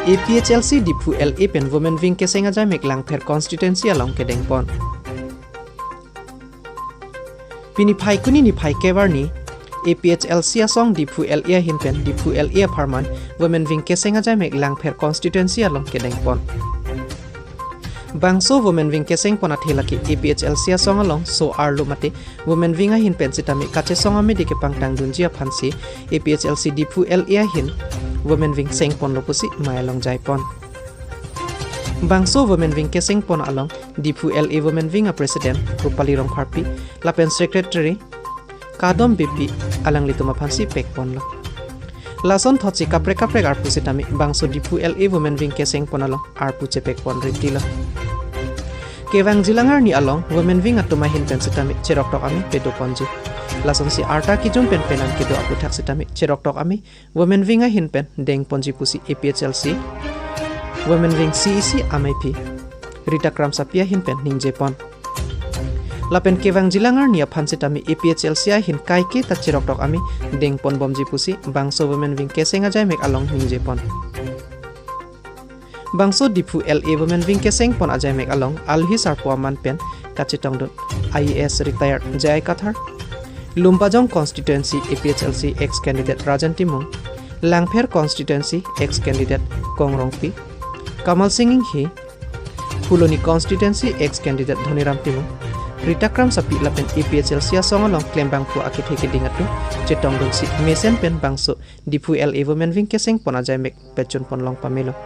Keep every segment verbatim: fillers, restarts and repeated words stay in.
A P H L C Diphu L A pen Women Wing keseng ajaimek Langpher constituency along kedengpon. Pini Phaikuni niphai kevarni A P H L C asong Diphu L A ahin pen Diphu L A apharman Women Wing keseng ajaimek Langpher constituency along kedengpon. Bangso Women Wing kesengpon athe lake A P H L C asong along so-arlo mate Women Wing ahin pen sitame kachesong amidi kepangtangdunji aphansi A P H L C Diphu L A ahin Women Wing sengponlo pusi mai along jaipon. Bangso Women Wing kesengpon along Diphu L A Women Wing a President Rupali Rongpharpi lapen Secretary Kadom Beypi alanglitum aphansi pekponlo. Lason thotsi kaprek kaprek arpu sitame bangso Diphu L A Women Wing kesengpon along arpu chepekpon ritilo. Kevangjilang arni along Women Wing atum ahin pen sitame cheroktok amei pedoponji. Lasonsi arta kijum pen penan kedo aputhak sitame cheroktok amei Women Wing ahin pen dengponji pusi A P H L C Women Wing C E C ameiphi Rita Kramsapi ahin pen ningjepon. Lapen kevangjilang arni aphan sitame A P H L C ahin kaike ta cheroktok amei dengponbomji pusi bangso Women Wing keseng ajaimek along ningjepon. Bangso Diphu L A Women Wing kesengpon ajaimek along alohi sarpo aman pen kachetongdun I A S retired J I Kathar, Lumbajong constituency A P H L C ex candidate Rajan Timung, Langpher constituency ex candidate Kong Rongpi, Kamal Singh Inghi, Phuloni constituency ex candidate Dhoniram Timung, Rita Kramsapi lapen A P H L C asong along klembangphu akethe keding atum chetongdunsi mesen pen bangso Diphu L A Women Wing kesengpon ajaimek pechunpon long pamelo.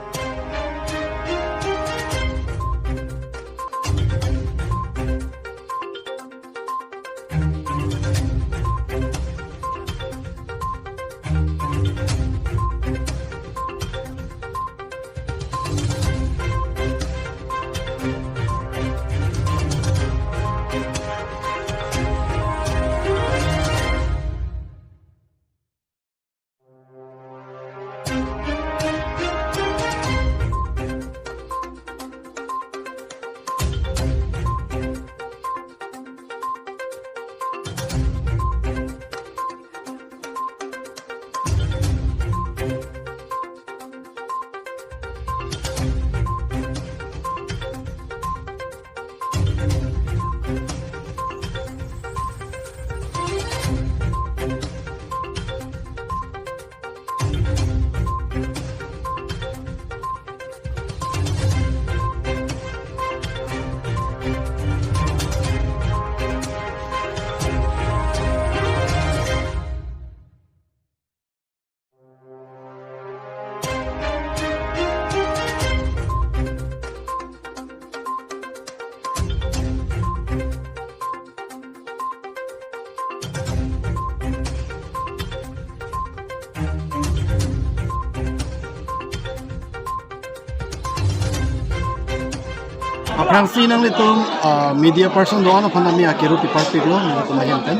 Aphrangsi nanglitum, ah, media person do-an aphan nami akiru piparpiklo, nelitum ahin pen.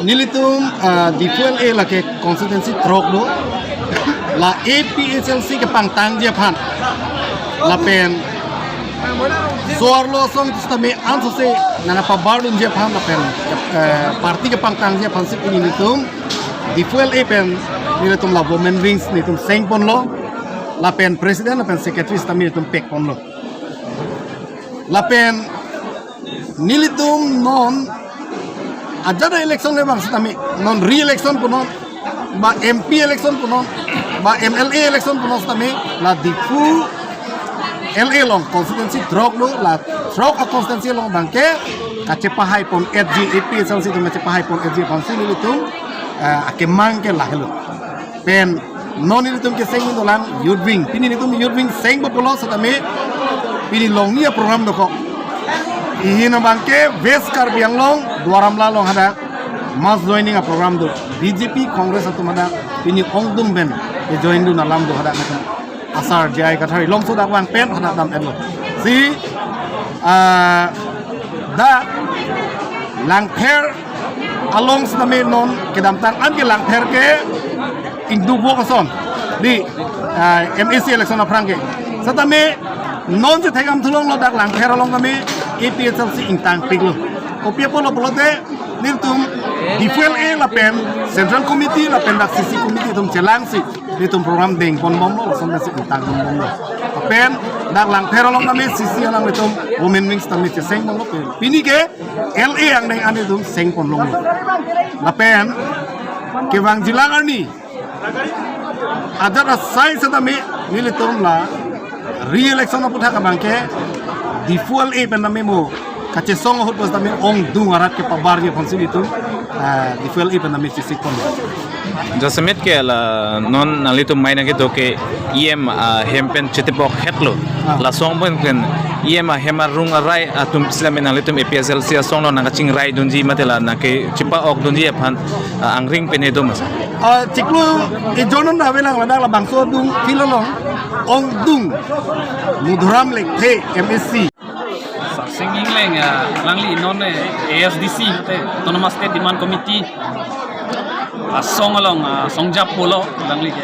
Nelitum, ah, Diphu L A lake constituency throk do. La A P H L C kepangtangji aphan. Lapen so-arlo asong sitame ansose nangpabardunji aphan lapen, eh, party kepangtangji aphansi pini nelitum Diphu L A pen nelitum la Women Wings nelitum sengponlo. Lapen president lapen secretary sitame nelitum pekponlo. Lapen nelitum non ajat election le bang sitame non re-election punon, ba M P election punon, ba M L A election punon sitame la Diphu L A along constituency throk lo, la throk a constituency along abangke kachepahai pon-etji, A P H L C atum kachepahai pon-etji aphansi nelitum, eh, akemang ke lahelo. Pen non nelitum keseng dolang youth wing. Pini nelitum youth wing sengpo pulo sitame pini longni a-program dokok. Ihin abangke West Karbi Anglong Duar Amla along hadak mass joining a-program do. B J P Congress atum hadak pini ongdung pen ke join dun alam do hadak nelitum. Asar J I Kathar alongso dak vang pen hadak dam-etlo. Si, ah, dak Langpher along sitame non kedamtang an ke Langpher ke ingduk vok ason di, ah, M A C election aphrang ke. Sitame non si thekdam thulonglo dak Langpher along tame A P H L C ingtangpiklo. Kopi apotlo pulote nelitum D four L A lapen Central Committee lapen dak C C Committee atum chelangsi nelitum program dengponbomlo, lason pensi ingtangponbomlo. Lapen dak Langpher along tame C C alanglitum Women Wings tame chesengponlo, pini ke L A angdeng an nelitum sengponlonglo. Lapen kevangjilang arni ajat asai setame nelitum la re-election aputhak abangke D four L A pen tame mo kachesong ahut pas tame ongdung arat kepabarji aphansi nelitum, ah, D four L A pen tame chesikpon. Jasemet ke la non nanglitum mai nangkedo ke E M ahem pen chetipok hetlo. Ah. Lason pen pen E M ahem arong arai atum sila me nanglitum A P H L C asong lo nangkachingrai dunji mate la nangkechepa-ok dunji aphan, ah, angring pen edo mas. Ah, chiklo ejonon avelang ladak labangso adung philolong ongdung Madhuram Lekthe M A C. Sarsing Engleng, ah, alangli non, eh, A S D C, te Autonomous State Demand Committee asong along, ah, songjap pulo alangli ke.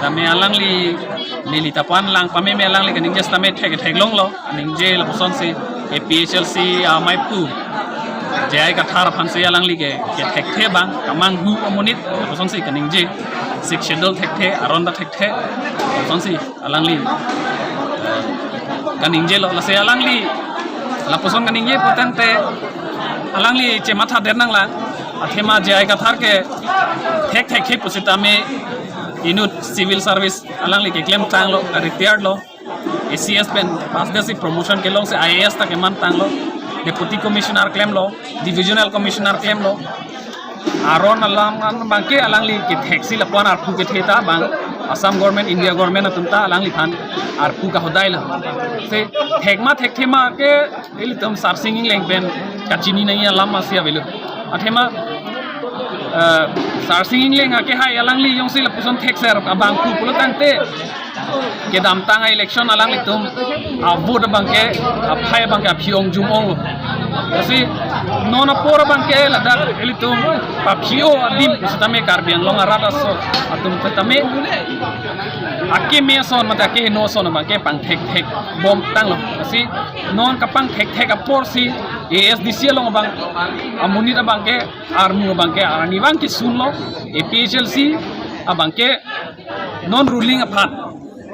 Tame alangli neli tapan lang pameme alangli kaningje setame thek theklonglo. Ningje lapusonsi A P H L C amei pu J I Kathar aphansi alangli ke, kethekthe abang, kamanghu amonit, lapusonsi kaningje. Sixth Schedule thekthe, aron ta thekthe, lapusonsi alangli, eh, kaningjelo, lasi alangli lapuson kaningje putangte alangli chemathadet nanglang. Athema J I Kathar ke thek thekthe pusitame inut civil service alangli keklemtanglo, retired lo. A C S pen pass detsi promotion kelongsi I A S ta kemantanglo. Deputy Commissioner klemlo, Divisional Commissioner klemlo. Aron alam an abangke alangli ketheksi lapuan arpu kethe ta abang Assam government, India government atum ta alangliphan arpu kahodailo. Se thekma thekthema ke ilitum Sarsing Engleng pen kachini nangji alam asi avelo. Athema, eh, Sarsing Engleng akehai alangli jongsi lapuson thekser abang pu pulotangte kedamtang a-election alanglitum avote abangke, aphai abangke aphi-ong jum-onglo. Lasi non apor abangke ladak ilitum paphi-o adim pusitame Karbi Anglong arat aso atum setame akeme ason mate akeheno ason abangke pangthekthekbomtanglo. Lasi non kapangthekthek aporsi A S D C along abang amonit abangke armu abangke arnivang kesunlo. A P H L C abangke non ruling aphan,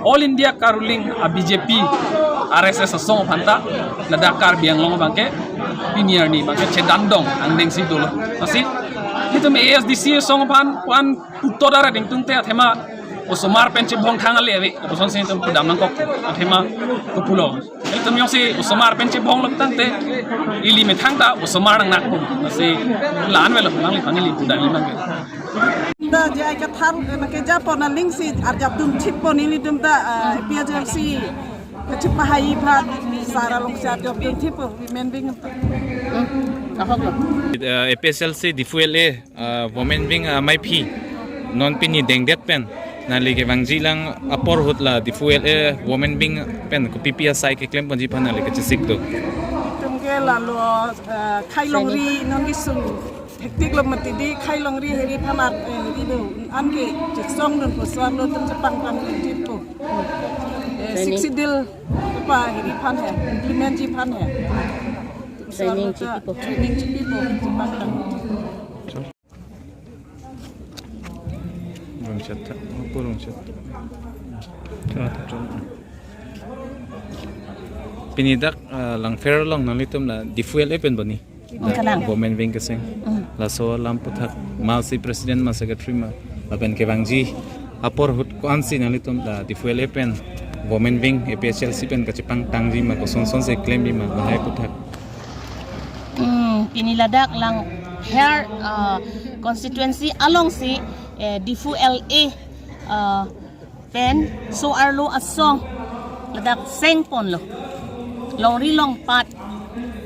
All India ka ruling a B J P R S S asong aphan ta ladak Karbi Anglong abangke pini arni abangke chedandong angdengsi dolo. Lasi nelitum A S D C asong aphan puan puto dara dingtungte athema osomar pen chebong thang ale ave, lapusonsi nelitum pudam nangkok athema kepulo. Nelitum jongsi osomar pen chebonglo tangte ili methang ta osomar nangnakpo. Lasi la-an avelo, alangliphan ili pudam abangke. Da J I Kathar, eh, nangkejapon alingsi arjap dun thippo nelitum ta, eh, A P H L C kachepahai aphan sar alongsi arjap dun thippo, Women Wing ta. Hmm, ahok lo. Eh, A P H L C D four L A, eh, Women Wing, eh, ameiphi non pini dengdet pen nangli kevangjilang apor ahut la D four L A Women Wing pen kopipi asai keklemponji aphan nangli kachesik do? Nelitum ke lalo, eh, khei longri non kesung hektik lo mati di, khei longri heri aphan ar, eh, heri do. Anke chesong dunpo, sar lo tum chepangpang dun thippo. Eh, Sixth Schedule pa heri aphan he, implement ji aphan he. Sar lo ta training chipipo, chepangpang. Rongchet tha, opo rongchet. Pini dak, ah, Langpher along nanglitum la D four L A pen boni. Kalang. Women Wing keseng. Mm. Laso alam aputhak ma si president ma secretary ma lapen kevangji apor ahut ko-ansi nanglitum la D four L A pen Women Wing A P H L C pen kachepangtangji ma kosonsonsi klemji ma lahai aputhak? Hmm, pini ladak Langpher, ah, constituency alongsi, eh, D four L A, ah, pen so-arlo asong ladak sengponlo. Longri longpat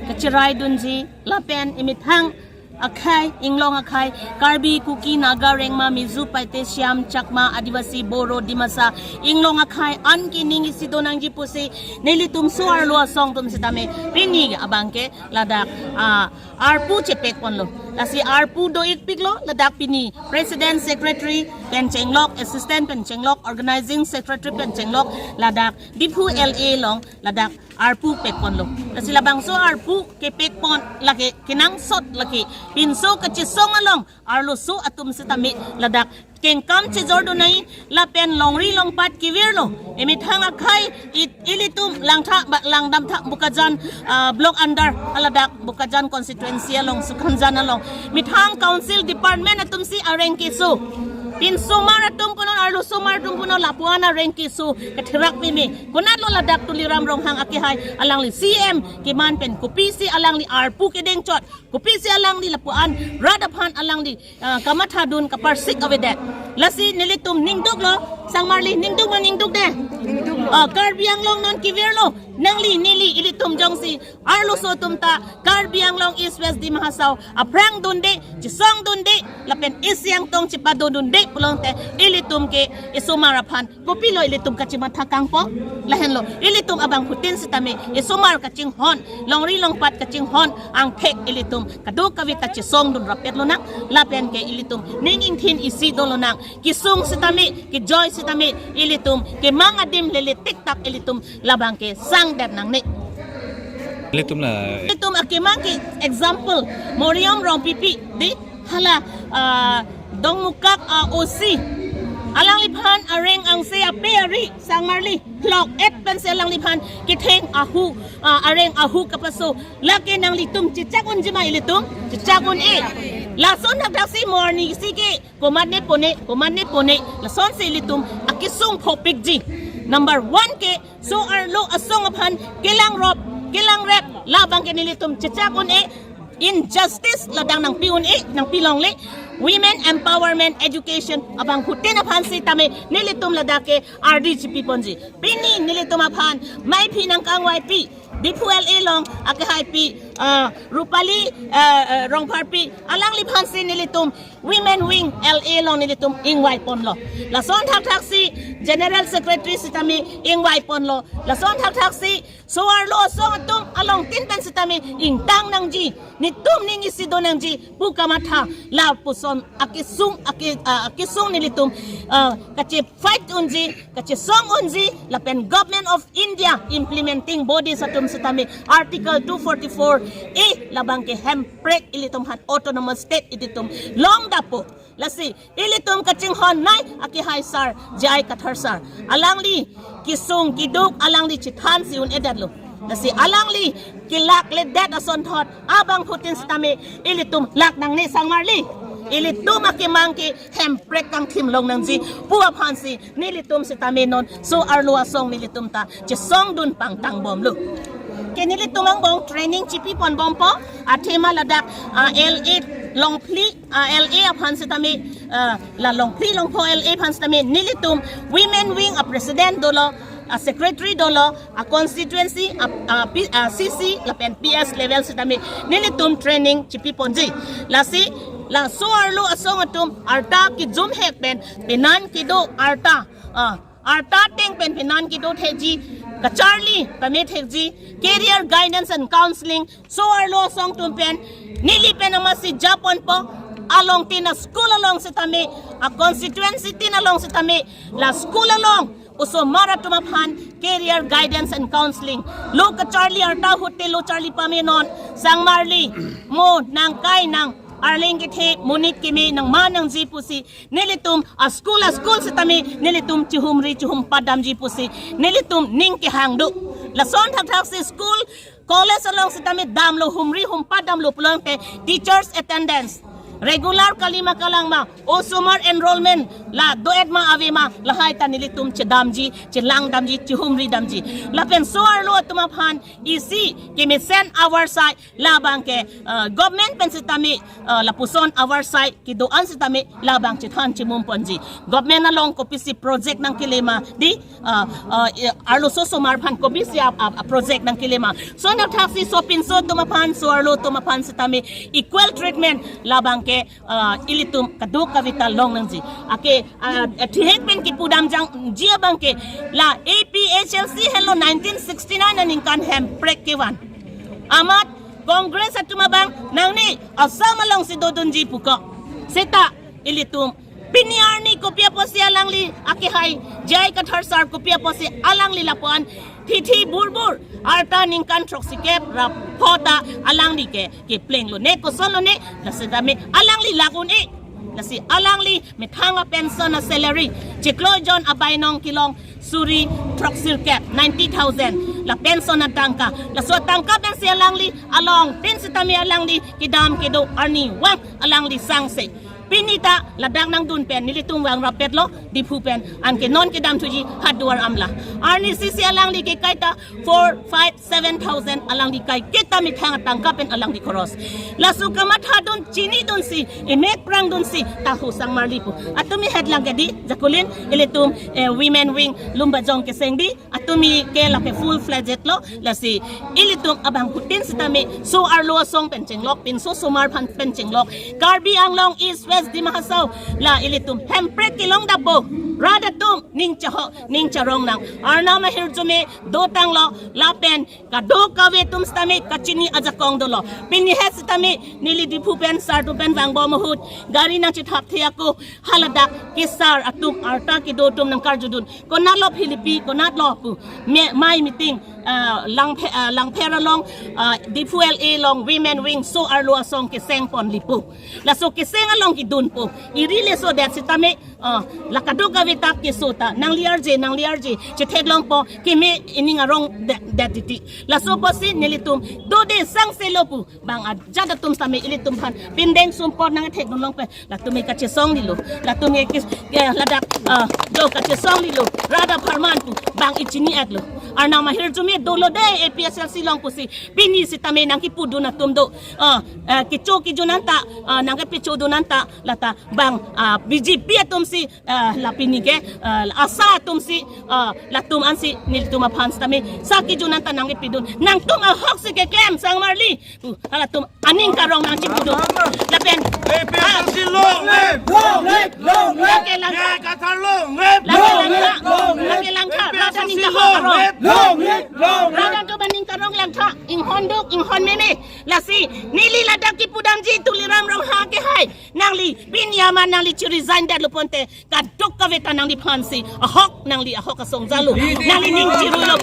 kacherai dunji lapen imethang akhei, inglong akhei, Karbi, Kuki, Naga, Rengma, Mizo, Paite, Shyam, Chakma, Adivasi, Boro, Dimasa, inglong akhei an ke ning isi do nangji pusi nelitum so-arlo asong atum setame pini abangke ladak, ah, arpu chepekponlo. Lasi arpu do-ikpiklo, ladak pini President, Secretary pen chenglok, Assistant pen chenglok, Organizing Secretary pen chenglok, ladak D four L A along, ladak arpu pekponlo. Lasi labangso arpu kepekpon lake kenangsot lake pinso kachesong along arloso atum sitame ladak kengkam chejordun nai lapen longri longpat kevirlo. Emethang akhei i-, ilitum Langtha ba-, Langdamtha Bokajan, ah, block under aladak Bokajan constituency along Sukhamjan along. Methang council department atumsi areng keso. Pinsomar atum punon, arlosomar atum punon lapu-an areng keso. Katherak peme. Konatlo ladak Tuliram Ronghang akehai alangli C M keman pen kopisi alangli arpu kedengchot. Kopisi alangli lapu-an rat aphan alangli, ah, kamathadun kaparsik avedet. Lasi nelitum ningduklo, sangmarli ningduk ma ningduk de. Ningduklo. Ah, Karbi Anglong non kevirlo, nangli neli ilitum jongsi arloso atum ta Karbi Anglong East West Dima Hasao aphrang dunde, chesong dunde, lapen isi angtong chepadodunde pulote ilitum ke esomar aphan kopilo ilitum kachimatha kangpo? Lahenlo, ilitum abangphutin sitame esomar kachinghon, longri longpat kachinghon angthek ilitum kadokave ta chesongdun rapet lonang. Lapen ke ilitum ning ingthin isi do lonang. Kesung sitame, kejoi sitame ilitum kemang adim lele tiktak ilitum labang ke sangdet nangne. Ilitum la, ilitum akemang ke example Moriom Rongpipi di hala, ah, Dongmukak, ah, O C. Alangliphan areng angse ape ari sangmarli lok et pensi alangliphan ketheng ahu, ah, areng ahu kapaso. Lake nanglitum chechak unji ma ilitum? Chechak un-e. Lason thakthak si morning si ke komatne pone, komatne pone. Lasonsi ilitum akesung phopikji. Number one ke so-arlo asong aphan kelangrop, kelangrep, labang ke nelitum chechak un-e. Injustice ladak nangpi un-e, nangpi longle. Women empowerment, education abangphutin aphan sitame nelitum ladak ke ardi chepiponji. Pini nelitum aphan maiphi nangkangvaipi, Diphu L A along akehaipi, ah, Rupali, ah, ah, Rongpharpi, alangliphansi nelitum Women Wing L A along nelitum ingvaiponlo. Lason thakthak si General Secretary sitame ingvaiponlo. Lason thakthak si so-arlo asong atum alongtin pen sitame ingtang nangji. Netum ning isi do nangji pu kamatha lapuson akesung, ake, ah, akesung nelitum, ah, kachefight unji, kachesong unji, lapen Government of India implementing bodies atum sitame Article two forty-four A labang ke hemprek ilitum aphan autonomous state ilitum longdappo. Lasi ilitum kachinghon nai akehai sar, J I Kathar sar. Alangli kesung keduk alangli chethansi un-edetlo. Lasi alangli kelakledet asonthot abangphutin sitame ilitum lak nangne sangmarli. Ilitum akemang ke hemprek kangthim long nangji pu aphansi nelitum sitame non so-arlo asong nelitum ta chesongdun pangtangbomlo. Ke nelitum angbong training chepiponbompo, athema ladak, ah, L A Longphli, ah, L A aphan sitame, ah, la Longphli Longpho L A aphan sitame nelitum Women Wing a-president dolo, a-secretary dolo, a-constituency, a, a, P, a-C C lapen P S level sitame nelitum training chepiponji. Lasi la so-arlo asong atum arta kejumhek pen penan kedo arta, ah, arta ateng pen penan kedo thekji, kacharli pame thekji, career guidance and counseling, so-arlo asong atum pen neli pen amatsi japonpo, alongtin a-school along sitame, a-constituency tin along sitame, la school along osomar atum aphan career guidance and counseling. Lo kacharli arta ahut te lo charli pame non, sangmarli, mo nangkai nang arleng kethe, monit keme nangma nangji pusi nelitum a-school a-school sitame nelitum chihumri chihumpat damji pusi nelitum ning kehang do. Lason thakthak si school college along sitame damlo, humri humpat damlo pulote teachers attendance regular kalima kalangma, osomar enrollment la do-et ma ave ma, lahai ta nelitum chedamji, chelangdamji, chihumri damji. Lapen so-arlo atum aphan isi kemesen avarsai labang ke, uh, government pen sitame, uh, lapuson avarsai kedo-an sitame labang chethan chemumponji. Government along kopisi project nangkele ma di, uh, uh, arloso osomar aphan kopisi a, a, a-project nangkele ma. So thakthak si sopinso atum aphan, so-arlo atum aphan sitame equal treatment labang ke, uh, ilitum kadokave ta long nangji. Ake, uh, thihek pen kipudam jangji abang ke la A P H L C henlo nineteen sixty-nine aningkan hemprek kevan. Amat Congress atum abang nangne Assam alongsi dodunji puko. Seta ilitum Pini arni kopi apotsi alangli akehai J I Kathar sir, kopi apotsi alangli lapu-an thithi burbur arta ningkan throksikep ra pho ta alangli ke keplenglo ne, kosonlo ne, lasi tame alangli lak un-e. Lasi alangli methang a-pension a-salary chiklo jon abainong kelong suri throksirkep, ninety thousand la pension atangka. Laso atangka pensi alangli alongtin sitame alangli kedam kedo arnivang alangli sangse. Pini ta ladak nangdun pen nelitum vang rapetlo Diphu pen, anke non kedam thuji Hardwar Amla. Arnisi si alangli kekai ta four, five, seven thousand alangli kaiketa methang atangka pen alangli khoros. Laso kamathadun, chinidunsi, imek prangdunsi tahu sangmarli pu. Atumi het lang ke di, jakulin, ilitum, eh, women wing Lumbajong keseng di, atumi ke lake full fledged lo, lasi ilitum abangphutin sitame so arlo asong pen chenglok, pinso osomar aphan pen chenglok, Karbi Anglong, East West, Dima Hasao, la ilitum hemprek kelong dapbo, rat atum ning chahok ning charong nang. Arnam ahirjume dotanglo, lapen kadokave atum sitame kachini ajakong dolo. Pini het sitame neli Diphu pen sar atum pen vangbom ahut gari nangchethapthe ako, haladak kesar atum arta kedo atum nangkarjudun, konatlo Philippi, konatlo pu, me-, mai meeting, ah, Langphe-, ah, Langpher along, ah, Diphu L A along women wing so arlo asong kesengponli pu. Laso keseng along kedunpo. Iri leso det sitame, ah, la kadokave ta keso ta nangli arje, nangli arje chetheklongpo, keme ining arong det, det titi. Laso apotsi nelitum dode sangselo pu, bang ajat atum sitame ilitum aphan pindeng sumpot nangthekdunlong pen, latum ke kachesong lilo, latum ke kis-, ke ladak, ah, do kachesong lilo, rat apharman pu bang ichini-etlo. Arnam ahirjume dolo de A P H L C along pusi, pini sitame nangkepudun atum do, ah, ah, kecho kejun anta, ah, nangkepechodun anta, lata bang, ah, B J P atumsi, ah, la pini ke, ah, ASHA atumsi, ah, latum ansi nelitum aphan sitame sa kejun anta nangkepidun. Nangtum ahok si keklem sangmarli pu, halatum aning karong nangchipudun. Lapen, A P H L C long live! Long live! Long live! Lake langkha. J I Kathar long live! Lake langkha. Long live! Lake langkha. A P H L C rat aning karong long live! Long live! Long live! Rat atum aning karong langkha. Inghon duk, inghon meme. Lasi neli ladak kepudamji Tuliram Ronghang akehai. Nangli pini amat nangli cheresign detlo ponte, kadokave ta nangliphansi ahok, nangli ahok asong jalo. Nangli ning chiruilo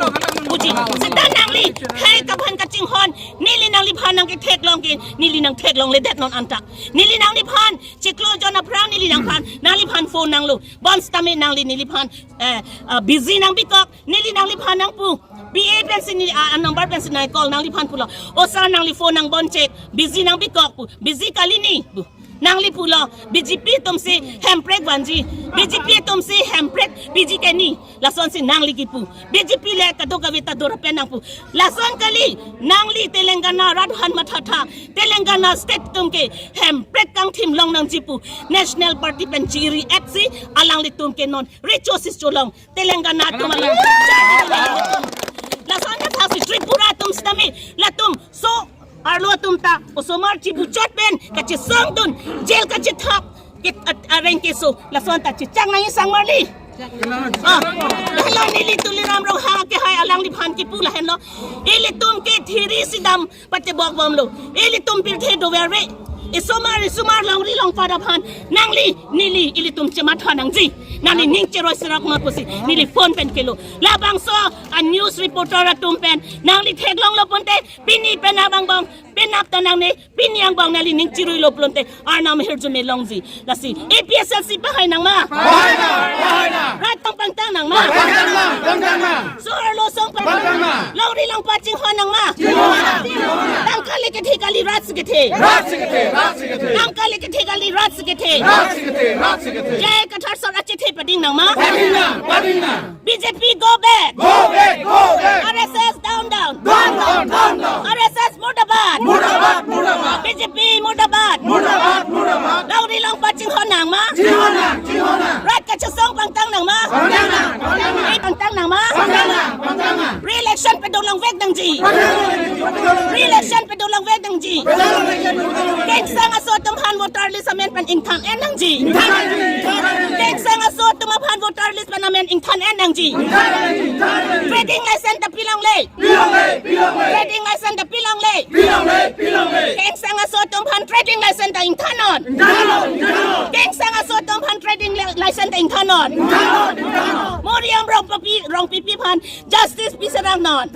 puji. Seta nangli hei kaphan kachinghon, neli nangliphan nangketheklong ke, neli nangtheklongledet non anta. Neli nangliphan chiklo jon aphrang neli nangphan, nangliphan phone nanglo. Bonsitame nangli neliphan, eh, ah, busy nangbikok, neli nangliphan nangpu. P A pensi neli, ah, number pensi nang-call, nangliphan pulo, "O sir, nangli phone nangbon chek, busy nangbikok pu, busy kali ni," pu. Nangli pulo, B J P atumsi hemprek vanji, B J P atumsi hemprek piji ke ni, lasonsi nangli kipu. B J P le kadokave ta dorapen nangpu. Lason kali, nangli Telangana rat aphan mathatha, Telangana state atum ke hemprek kangthim long nangji pu National Party pen chiri-etsi, alanglitum ke non recho sischolong Telangana atum along. Lason athaksi Tripura atum sitame, latum so arlo atum ta osomar chibuchot pen kachesongdun, jail kachethap, ke at-, areng keso, lason ta chechak nangji sangmarli. Ah, lahenlo neli Tuliram Ronghang akehai alangliphan kipu lahenlo. Ilitum ke thiri sidam patebok bomlo. Ilitum pirthe doverve. Isomar, isomar longri longpat aphan nangli neli ilitum chematha nangji. Nangli ning cheroi serak ma pusi neli phone pen kelo. Labangso a-news reporter atum pen nangli theklonglo ponte, pini penap angbong, penap ta nangne, pini angbong nangli ning chiruilo pulote, Arnam ahirjume longji. Lasi A P H L C pahai nangma? Pahai nang, pahai nang. Rat tong pangtang nangma? Pangtang nang, pangtang nang. So arlo asong pangtang nang. Pangtang nang. Longri longpat chinghon nangma? Chinghon nang, chinghon nang. Tangka le kethe kali rat si kethe? Rat si kethe, rat si kethe. Tangka le kethe kali rat si kethe? Rat si kethe, rat si kethe. J I Kathar sir achethe pading nangma? Pading nang, pading nang. B J P go back. Go back, go back. R S S down, down. Down, down, down, down. R S S murdabad. Murdabad, murdabad. B J P murdabad. Murdabad, murdabad. Longri longpat chinghon nangma? Chinghon nang, chinghon nang. Rat kachesong pangtang nangma? Pangtang nang, pangtang nang. Eh, pangtang nangma? Pangtang nang, pangtang nang. Re-election padolongvek nangji. Padolongvek nangji. Re-election padolongvek nangji. Padolongvek nangji. Kengsang aso atum aphan voter list amen pen ingthan-en nangji. Ingthan nangji. Kengsang aso atum aphan voter list pen Amen, ingthan-et nangji. Trading license ta pilongle. Trading license ta pilongle. Kengsang aso atum aphan trading license ta ingthannon. Kengsang aso atum aphan trading li-, license ta ingthannon. Moriam Rongpipi, Rongpipi aphan justice piserangnon.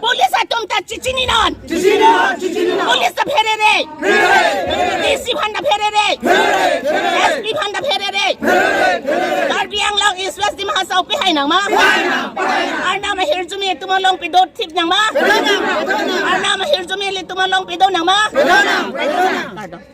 Police atum ta chichininon. Police ta pherere. D C aphan ta pherere. S P aphan ta pherere. Karbi Anglong East West Dima Hasao pehai nangma? Arnam ahirjume atum along pedo thip nangma? Arnam ahirjume atum along pedo nangma? Kardom.